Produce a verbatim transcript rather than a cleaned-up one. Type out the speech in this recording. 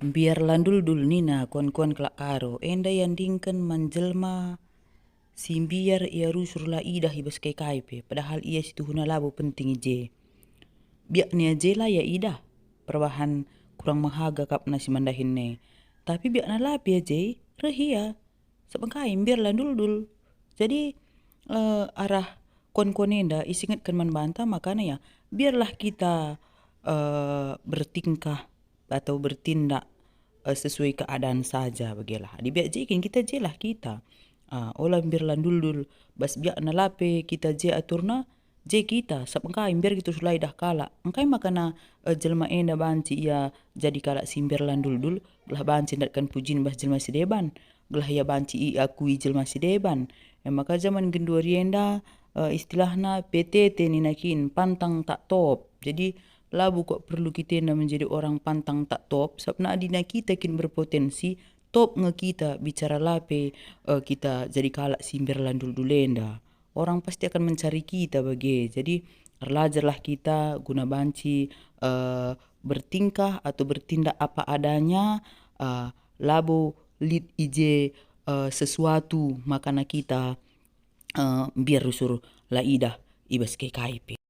Mbiar la nduldul nina kuan-kuan kalak Karo, enda iandingken man jelma si mbiar ia rusur la idah i bas kai-kai pe, padahal ia situhuna labo penting i je. Biakna ia je la ia idah, perbahan kurang mehaga kapna si mandahin e. Tapi biakna la pe ia je, reh ia. Sabap engkai mbiar la nduldul. Jadi, eh, arah kuan-kuan enda isingetken man banta makana ya, biarlah kita, eh, bertingkah atau bertindak, eh, sesuai keadaan saja bagelah. Adi biak je kin kita jelah kita. Ah, ola mbiar la nduldul, bas biakna la pe kita je aturna, je kita, sabap engkai mbiar kita rusur la idah kalak. Engkai makana, eh, jelma enda banci ia jadi kalak si mbiar la nduldul, gelah banci ndatken pujin bas jelma si deban, gelah ia banci iakui jelma si deban. E maka zaman genduari enda, eh, istilahna P T T nina kin, pantang tak top. Jadi, labo kok perlu kita enda menjadi orang pantang tak top, sabap adi na kita kin berpotensi, top nge kita bicara la pe, eh, kita jadi kalak si mbiar la nduldul enda. Orang pasti akan mencari kita bage. Jadi, erlajarlah kita guna banci, eh, bertingkah atau bertindak apa adanya, eh, labo lit i je, eh, sesuatu makana kita, eh, mbiar rusur la idah i bas kai-kai pe.